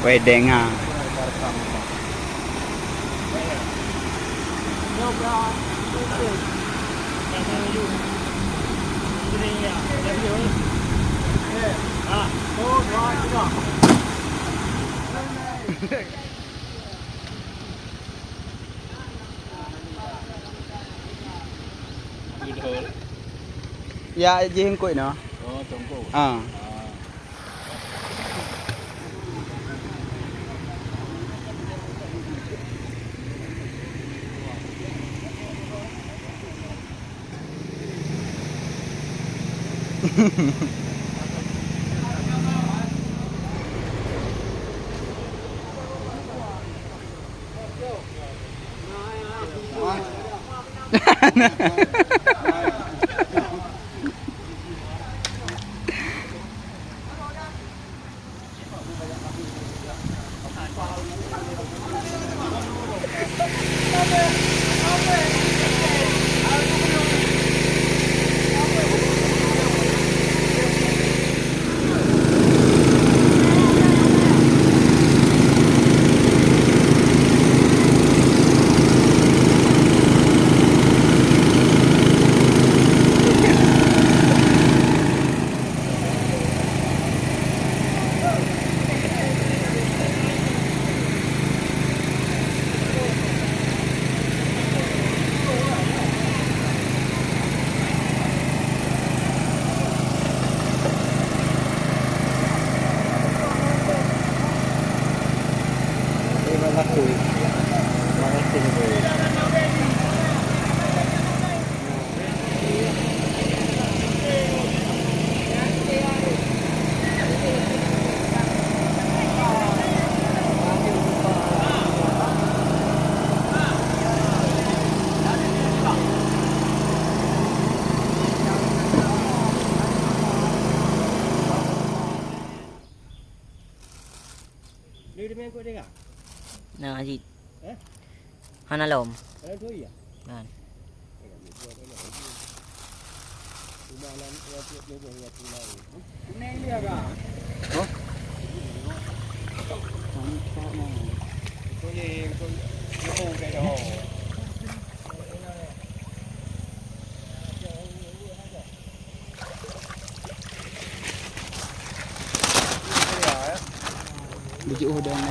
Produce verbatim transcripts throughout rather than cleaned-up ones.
Weh, dengar. Ya, jih eungkôt na. Oh, teungku. Ah. Ah. Nah, Haji. Eh? Hana lom. Hana lom, ya? Kan. Bujuk udang.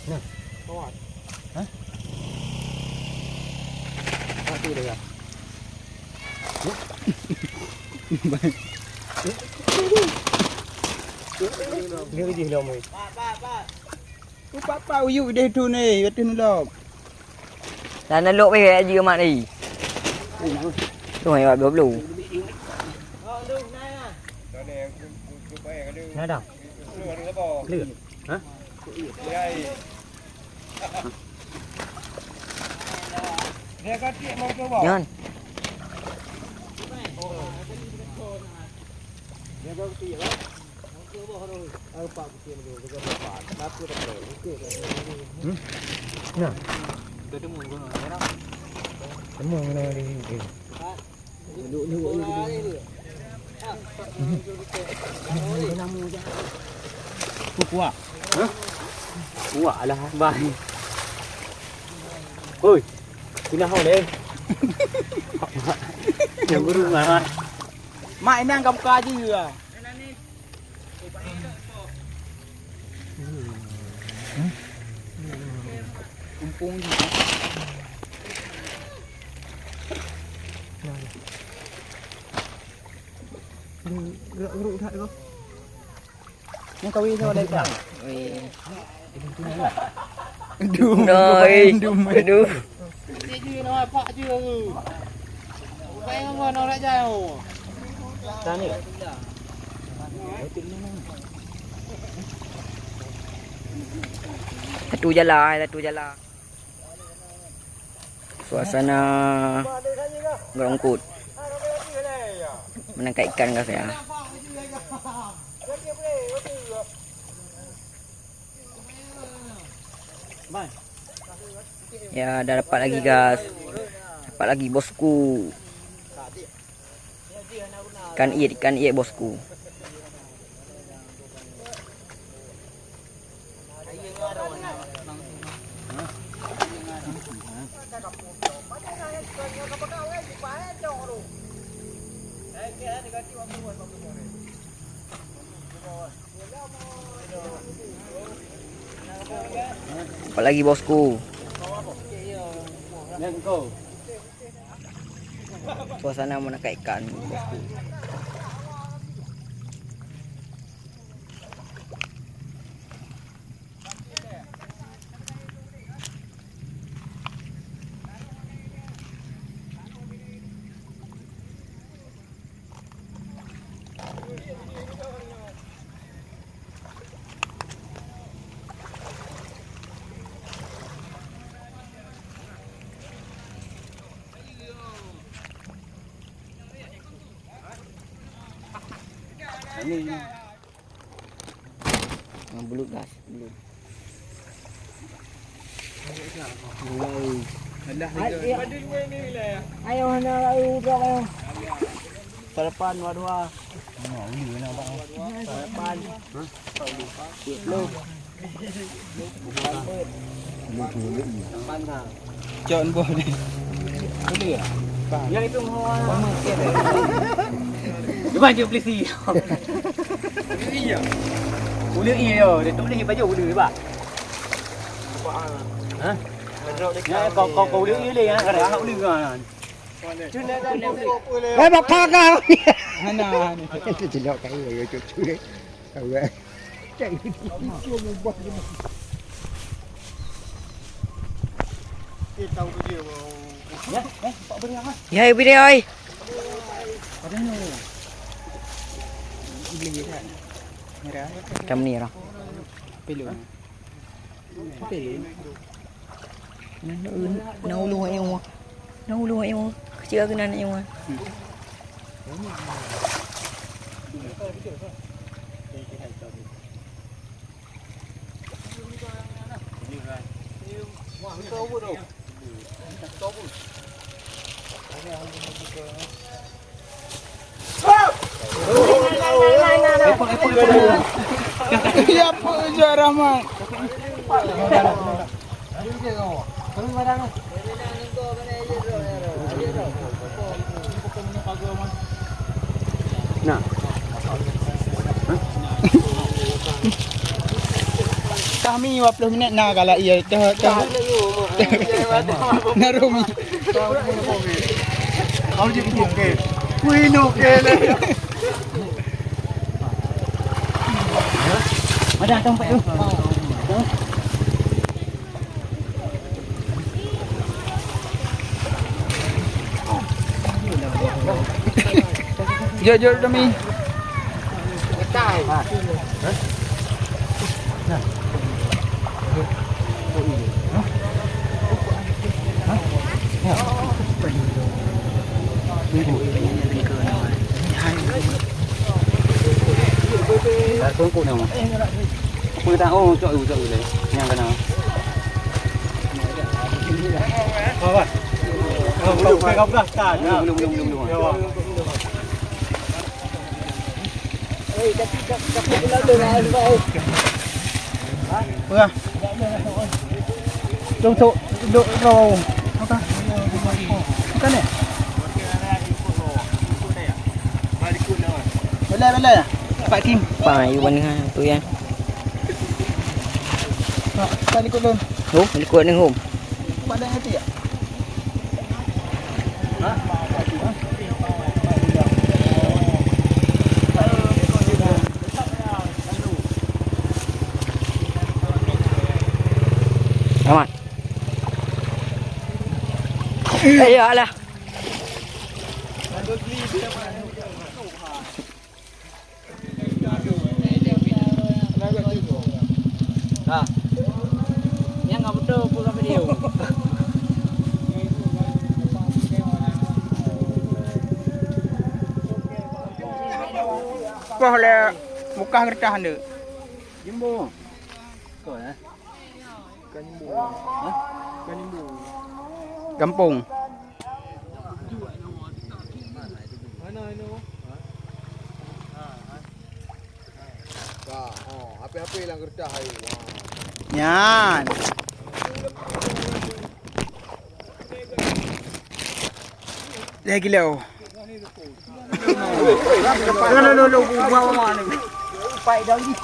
Nah, kawat. Hah? Satu dah. Dia jih lom. Upat-pat uyuek deh tu ni, ateueh nulok. Dan nulok weh, Haji Ahmad ni. Tu hai bak dua puluh. Nah dah. Clear. Ha? Nyan. Hmm? Nah. Temu kena di. Kuah. Hah? Kuah lah, bang. Hoi. Pinah hol, eh. Yang burung lah. Mak, inang ka buka aja. Kumpung ni. Gerak-gerak dah kau. Ni kau ni sama dah. Weh. Dum. Dum. Dum. Aduh. Pak je. Bukan yang mana nak jauh. Tanya. Satu jalan, satu jalan. Suasana Gerongkot. Menangkap ikan, guys, ya. Ya, dah dapat lagi, guys. Dapat lagi, bosku. Ikan iet, ikan iet, bosku. Apalagi, bosku. Suasana menangkap ikan, bosku. Ini, ini. Ah, belut, guys, belut. Alah, ayo. Ayo, hana, ayo, udok, ayo. Sarapan, dua-dua. Sarapan. Hah? Cok boh ni. Boleh ya? Yang itu mau. Cuba je polisi. Iya. Boleh iya, dia tu boleh baca boleh, bah. Hah? Ya, kau, kau, kau boleh iya, ya, ada anak boleh kan? Eh, bakar kau. Hana, hana. Itu jelok kau, ya, cucu. Awak. Ya, eh, Pak Beri apa? Ya, Ibu dia, oi. Ada ni. Beli kan? Merah. Macam ni lah. Peluk. Peluk. Na, na, na ulu ayong. Na ulu ayong. Kecil ke na ayong. Ya, apa je Rahman? Nah. Kami dua puluh minit na galak iya. Dah, dah. Na Rumi. Kau je buke. Kuino ke le. Ada tempat tu. Jom, jom, Dami. Dah tunggu nama. Apa dah? Oh, cok, cok, cok. Yang kena. Apa? Belum, belum, belum, belum. Peugah. Dong sok, dok, dok. Apa? Bukan, eh? Belai, belai. Pak Kim. Pak, you mana tu ya? Pak, Pak, ikut dong. Oh, ikut ni, home. Pak, dah ngerti ya? Aman. Eh, ya lah. Ha. Nyang ka beutôi peue ka video. Koh lé bukah geureutah nyoe. Jimbo. Koh, eh? Bukan Jimbo. Hah? Bukan Jimbo. Gampông. Mana ini? Ka, oh, api-api lam kertas ayo. Wah. Nyan. Lagi lo. Lo, lo, lo, lo, bawa mana? Pai dong ni,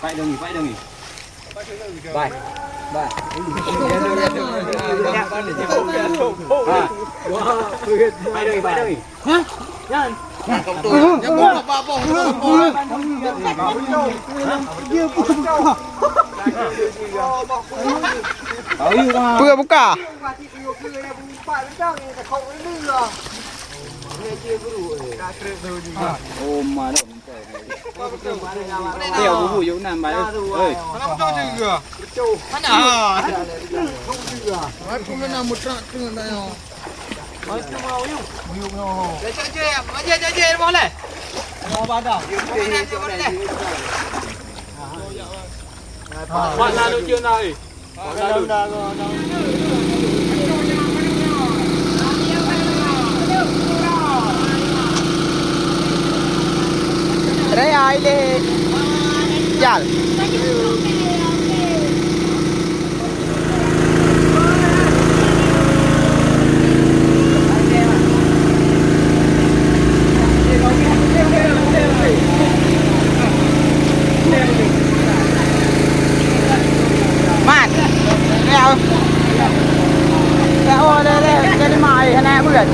pai dong ni. Bai. Bai. Ha. Pai dong ni, pai dong ni. Hah? Nyan. Peue buka? Oh, ma. Tengok bubu yuk nan, bai. Hei. Mana betul juga? Mana? Aku nak mutrak tu nak tanya. Mana tu mau yuk? Yuk, yuk. Cek, cek, cek. Majak, cek, cek, boleh? Mau pada. Yuk, yuk, yuk, yuk. Mak lalu cium dah, eh. Raya ilé jal. Mat. Ya. Ya, oh, lé, lé, lé, lima, eh, hana beuet.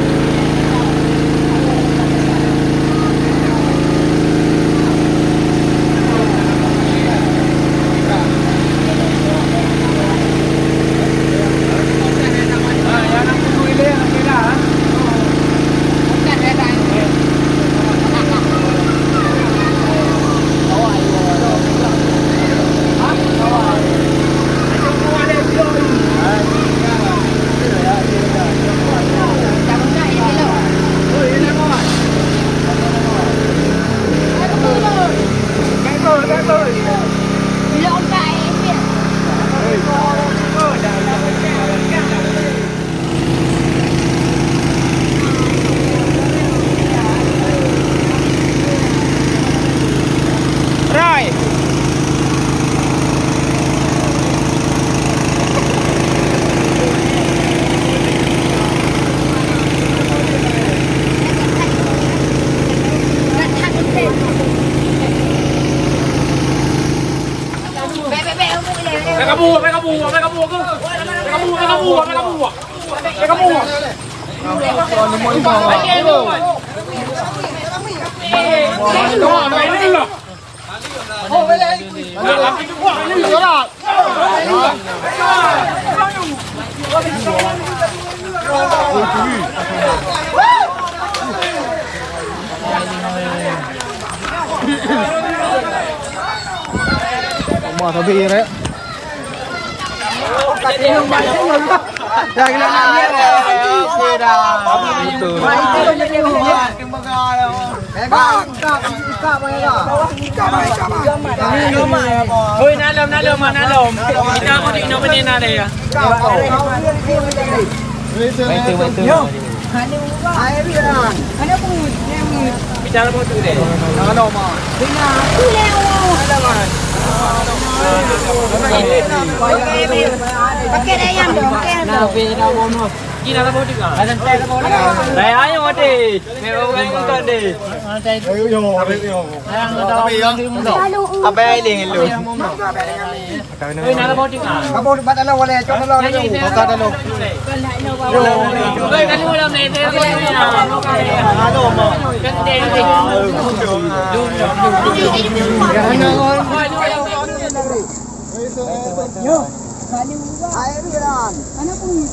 Rai. Bèk, bèk, bèk, bèk, bèk. Bèk kabu, bèk kabu, bèk kabu, bèk kabu, bèk kabu, bèk kabu. Rumah tadi, Rek. Dah gila nak lihat. Okey dah. Betul. Bang, buka, buka, buka, buka. Hoi, nalom, nalom, nalom. Kita mau di Indonesia ada ya. Baik tu, baik tu. Bicara apa tu deh? Halo, Ma. Dengar. Tu lewat. Pakai ayam dong, pakai ayam dong. Gila lah bau juga. Dah ayo mati. Memang bukan bukan deh. Ayo, yo, ayo, yo. Apa ya? Apa yang ini lu? Hei, nak bau tengah. Kamu bat dalam boleh, cok dalam dulu. Kota dalam. Hei, kamu dalam ni, saya boleh. Halo, Ma. Yo. Ayo, Iran. Mana pun?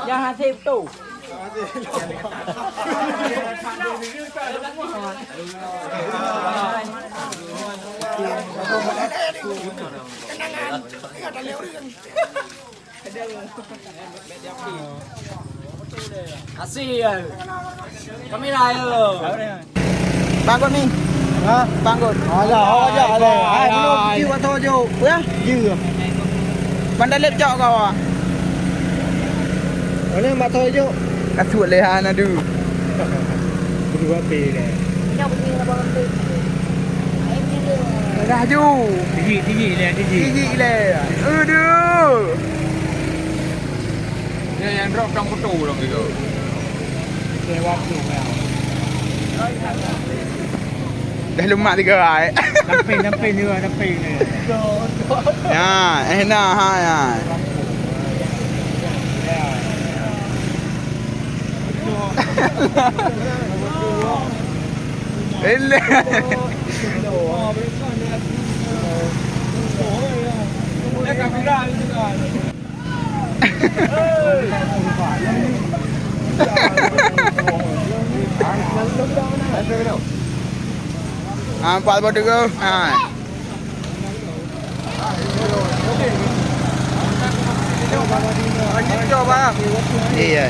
Nyang hase beutôi. Asyik. Kamera yo. Bang Got ni. Ha? Bang Got. Alah, alah, alah. Hai, belum. Jeuet atau jok? Ya? Jeuet. Bandar Leb cok kau, ah. Mana mak tahu jok? Kasut lehan adu. Berdua pay leh. Dah ju. Tiji, tiji leh, tiji. Tiji leh. Aduh. Nyan nyang drop dong kutu dong itu. Dah lumak tiga ai. Damping, damping juga, damping. Ya, eh nah, ha ya. Eleh. Ah, empat bodoh tu. Ha. Iya.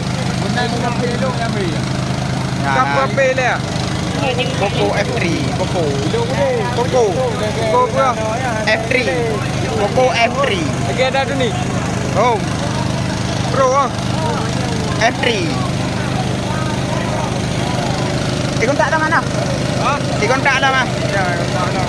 Nah, nah. Poco F three, Poco. Poco. Poco apa? F three. Poco F three. Lagi ada tu ni. Oh. Pro ah. F three. Dikontak dah mana? Ha? Dikontak dah mah. Ya, dikontak dah.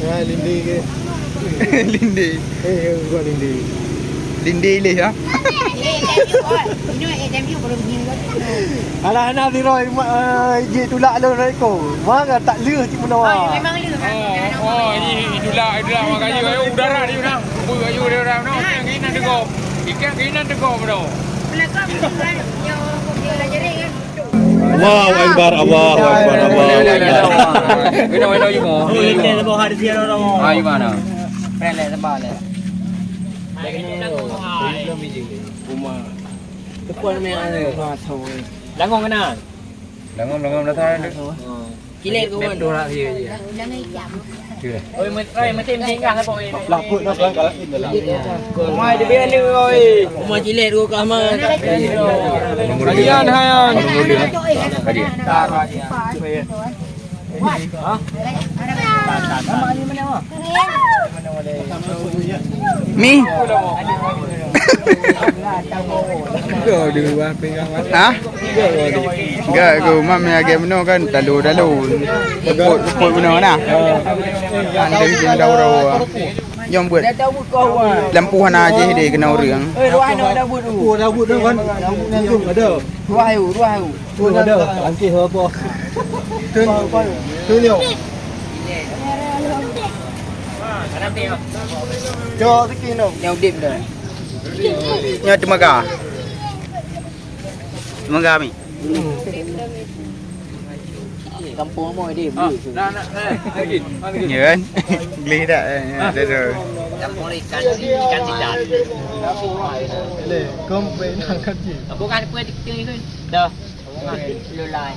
Ya, lindi ke? Lindi. Eh, eh, bukan lindi. Lindi ileh ya. Alah, hana sidroe, eh, ijih tulak lôn rot iko. Manga tak leuh cit meunoe. Oh, memang leuh. Oh, oh, ini tulak, tulak maka yu, ayo udara di mana? Bui ayu di mana? Ikan keinan tegok. Ikan keinan tegok meunoe. Allahu Akbar, Allahu Akbar, Allahu Akbar. Kena, kena, kena. Oh, ini ada bawa hadis ya, orang. Ah, gimana? Pelek sebalik. Uma. Tepuan mè anu. Langong keunan. Langong, langong datang. Cilet keu mana? Betul lah dia. Oi, meutrai meusim singgah lah pokok ni. Laput dah kan kalau ini lah. Mai dia ni oi. Uma cilet keu Ahmad. Ayan, ayan. Tadi. Mi. Ha? Enggak, aku mam yang agak meno kan talu-talu. Repot-repot meno nah. Kan dari jendau rawa. Nyom buat. Lampu hana aja deh kena orang. Eh, ruah nak ada buat tu. Ada buat tu kan. Ada. Ruah ayu, ruah ayu. Tu ada, angkih apa? Tun, tun yo. Cok sikit no. Yang udip dah. Nya temaga. Temaga mi. Kampung mau dia. Ah, nah, nah, nah, lagi. Ya kan? Gleh tak? Eh, ya, dah, dah. Kampung ikan, ikan tidak. Le, kompe nak kaji. Bukan apa dia tu. Dah. Lulai.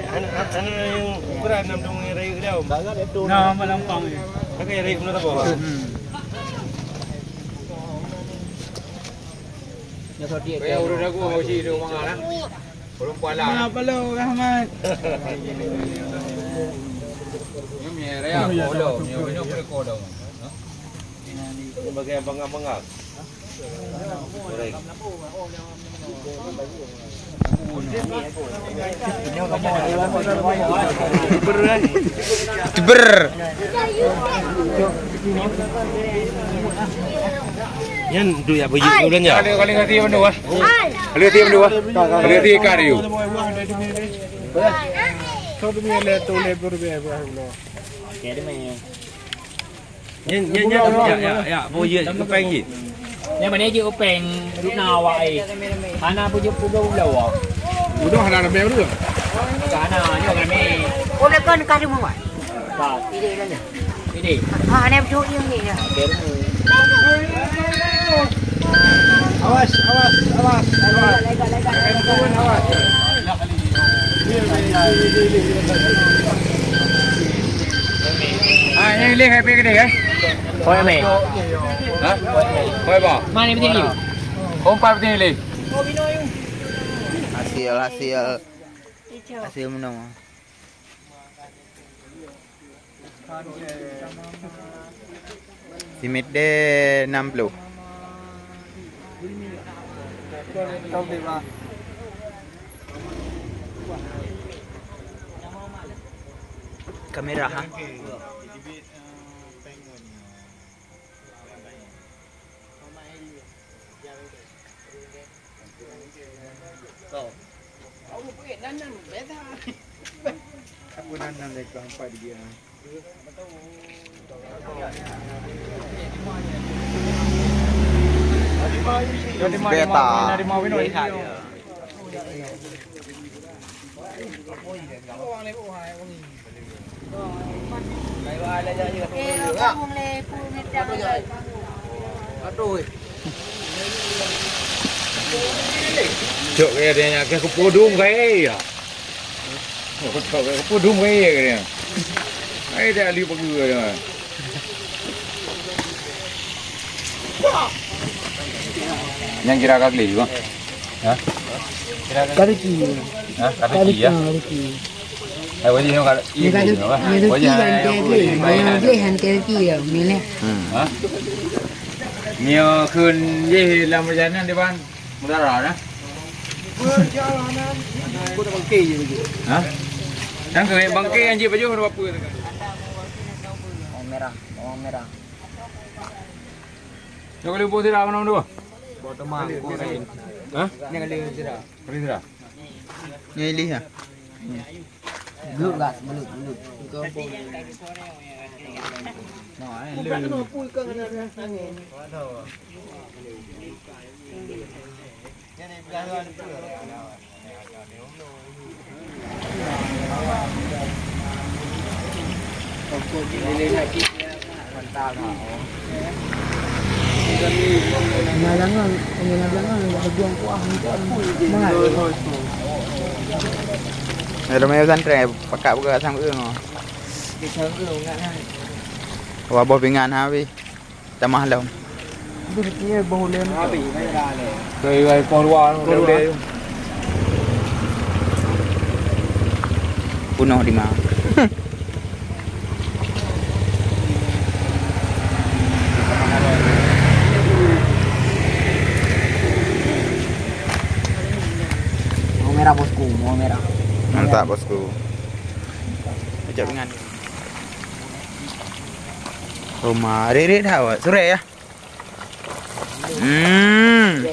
Anak, anak yang ukuran enam dong yang raya ke dalam. Nah, melampang ni. Pakai raya kena tak apa? Hmm. Yang urut aku mau si tu mangan lah. Maaf, halo, Rahmat. Sebagai abang-abang ah. Tiber. Nyan duek ya beuyi bulan ya. Kali kali ngati mana wah? Kali ngati mana wah? Kali ngati kari. Nyan nyan nyan ya ya ya beuyi upeng. Nyan mana je upeng runa awak ai. Hana bujur pulo ulo. Udah hana ramai udah. Hana nyoe ramai. Udah kan kari muat. Ini. Ha, ni betul yang ni ya. Awas, awas, awas, awas. Turun, awas. Ah, yang leh hai pergi deh, eh? Koi meh. Ha? Koi ba? Mana betul ni? Umpat betul ni. Hasil, hasil. Hasil menang. Simit deh enam puluh. Kamera ha. Aku nanam dari keempat dia. Beta. Cok kaya dia nyak kaya kepodong kaya ya. Cok kaya kepodong kaya kaya. Ai dah li pagi kaya. Nyang kira ka gleh, bang? Ha? Kariki. Ha? Kariki, ya? Kariki. Eh, wajib nyoe kal-, iya, wajib nyoe, kan? Wajib nyoe, kan, wajib nyoe, wajib nyoe. Hmm. Ha? Nyoe kheun jih lam perjalanan depan mudara dah. Perjalanan. Aku tak bangke je lagi. Ha? Tang ke bangke yang jih baju ada apa tu? Bawang merah, bawang merah. Nyoe kali bubuk sira mana tu? Bawang teman, bubuk lain. Ha? Ni kali sira. Kali sira. Ni ilih ah. Belut gas, belut, belut. Nah, eh, belut. Nyan jangan, nyan jangan, nak pejuang kuah, ni kan. Mahal. Ya, lumayan pesantren, pakat buka sang. Wah, boh pingan habis. Tamah lom. Itu dia bahu lem. Habis, baik dah leh. Kau ai kau luar, kau luar. Punoh di ma. Mau merah, bosku, mau merah. Mantap, bosku. Ajak dengan. Roma, rit-rit dah awak. Surek ya? Hmm.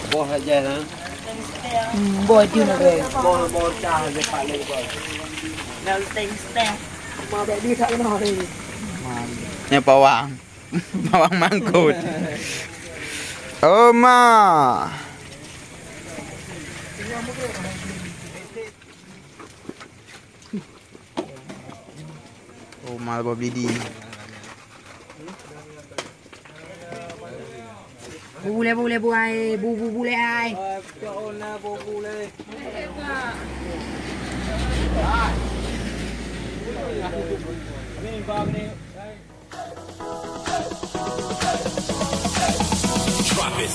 Boh aja ha. Hmm, boh aja nak. Boh boh cah dekat lagi boh. Nak teng-teng. Ma bak dia tak kenal ni. Ni pawang. Pawang mangkut. Oma. Oh, mal boh blidi. Bu, bu, le, bu, le, bu, ai, bu, bu, bu, le, ai. Drop it.